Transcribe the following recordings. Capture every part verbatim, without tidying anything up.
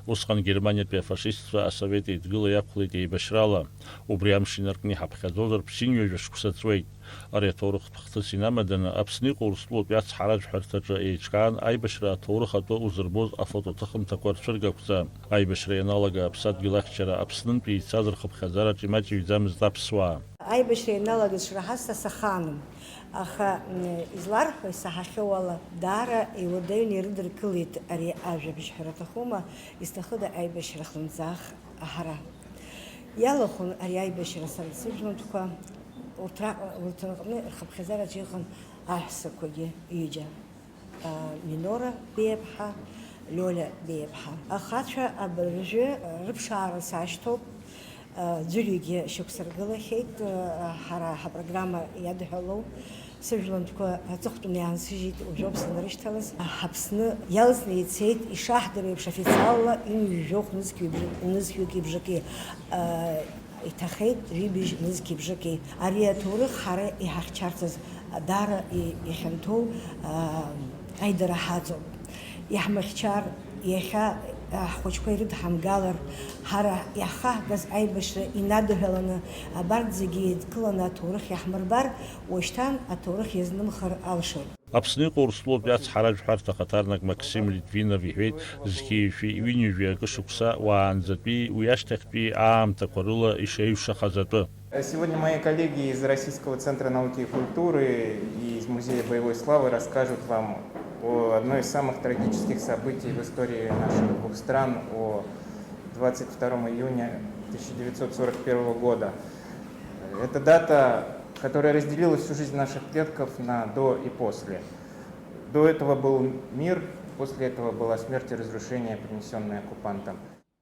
Усҟан Германиатәи афашистцәа Асовет Еидгыла иақәлеит еибашьрала. Убри амш инаркны иҳаԥхьаӡозар, ԥшьынҩажәа шықәса ҵуеит. Ари аҭоурыхтә хҭыс инамаданы, Аԥсны иҟоу Урыстәылатәи ацҳаражәҳәарҭаҿы еиҿкаан аибашьра аҭоурых атәы узырбоз афотоҭыхымҭақәа рцәыргақәҵа. Аибашьра ианалага аԥсадгьыл ахьчара Аԥснынтәи ицаз рхыԥхьаӡараҿ имаҷҩӡамызт аԥсуаа. Аибашьра ианалагаз шраҳаз са сахаанын, аха, м, изларҳәо, исаҳахьоу ала, даара иуадаҩны ирыдыркылеит ари ажәабжь ҳәара аҭахума, изҭахыда аибашьра хлымӡаах аҳара. Иалахәын ари аибашьра сара сыжәлантәқәа, урҭ раҟ-, урҭ рҟны рхыԥхьаӡараҿы иҟан аҳәсақәагьы ҩыџьа. Минора Беиаԥҳа, Лиоля Беиаԥҳа. Ахацәа абыржәы рыԥшаара сашьҭоуп. Ӡәырҩгьы шьақәсыргылахьеит, ҳара ҳапрограмма иадҳәалоу. Сыжәлантәқәа аҵыхәтәаны иаансыжьит, уажәоуп санрышьҭалаз. Ҳаԥсны иалҵны ицеит, ишаҳдыруеиԥш, официалла ҩынҩажәа хә нызқьҩык-, нызқьҩыки бжаки. Иҭахеит ҩыбжь нызқьи бжаки. Ари аҭоурых ҳара иҳахьчарцаз даара и-, ихьанҭоу, аа, аидара ҳаҵоуп. Иаҳмыхьчар, иахьа, аа, ҳхәыҷқәа ирыдҳамгалар, ҳара иаҳхаҳгаз аибашьра инадҳәаланы, абарҭ зегьы еидкыланы аҭоурых иаҳмырбар, уашьҭан аҭоурых иазнымхар алшоит. Аԥсны иҟоу Урыстәылатәи ацҳаражәҳәарҭа ахаҭарнак Максим Литвинов иҳәеит, зқьи жәшәи ҩынҩажәи акы шықәса уаанӡатәи, уи ашьҭахьтәи аамҭақәа рыла ишеиҩшахаз атәы. Сегодня мои коллеги из Российского центра науки и культуры и из Музея боевой славы расскажут вам о одной из самых трагических событий в истории наших двух стран, о двадцать втором июня тысяча девятьсот сорок первого года. Это дата, которая разделила всю жизнь наших предков на до и после. До этого был мир, после этого была смерть и разрушение, принесённая оккупантом.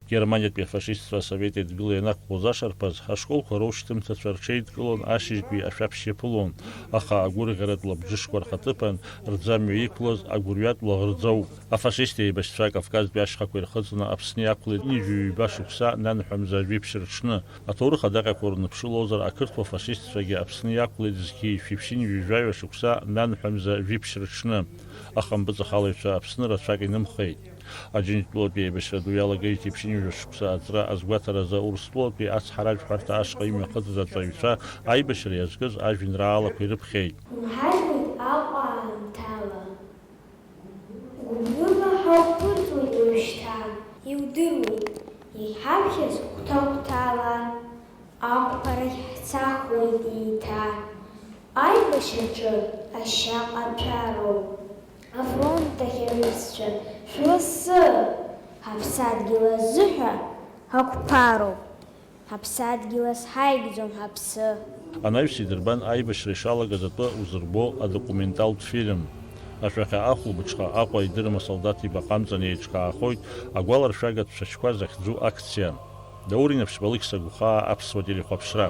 Германиатәи афашистцәа асовет еидгыла ианақәлоз ашарԥаз, ашколқәа роушьҭымҭацәа рҽеидкылон, ашьыжьтәи ашәаԥшь иаԥылон, аха агәырӷьаратә лабжышқәа рхаҭыԥан рӡамҩа иқәлаз агәырҩатә лаӷырӡоуп. Афашист еибашьцәа Кавказтәи ашьхақәа ирхыҵны Аԥсны иақәлеит ҩажәи ҩба шықәса нанҳәа мза жәиԥшь рыҽны. Аҭоурых адаҟьақәа урныԥшылозар, ақырҭуа фашистцәагьы Аԥсны иақәлеит зқьи жәшәи ԥшьынҩажәи жәаҩа шықәса нанҳәа мза жәиԥшь рыҽны. Аха ампыҵахалаҩцәа Аԥсны рацәак инымхеит. Аџьынџьтәылатәи аибашьра ду иалагеит ԥшьынҩажәа шықәса аҵра азгәаҭаразы Урыстәылатәи ацҳаражәҳәарҭа ашҟа имҩахыҵыз аҵаҩцәа аибашьра иазкыз ажәеинраалақәа ирыԥхьеит. Уҳажәлеит Аҟәа аамҭала. Гәыблыла ҳақәԥырҵуеит уажәшьҭа. Иудыруеит, иҳаԥхьаз хәҭа-хәҭала, ақәԥарахь ҳцахуеит еиҭа. Аибашьраҿы ашьа ҟаҭәароуп. Афронт ахь аҩызцәа шәласы, ҳаԥсадгьыл азыҳәа ҳақәԥароуп. Ҳаԥсадгьыл азҳаигӡом ҳаԥсы. Анаҩс идырбан аибашьра ишалагаз атәы узырбо адокументалтә фильм. Ашәахьа ахәылбыҽха Аҟәа идырым асолдаҭ ибаҟа амҵан еиҿкаахоит агәаларшәагатә цәашьқәа захьӡу акциа. Даур Инаԥшьба, Алықьса Гәхаа, Аԥсуа телехәаԥшра.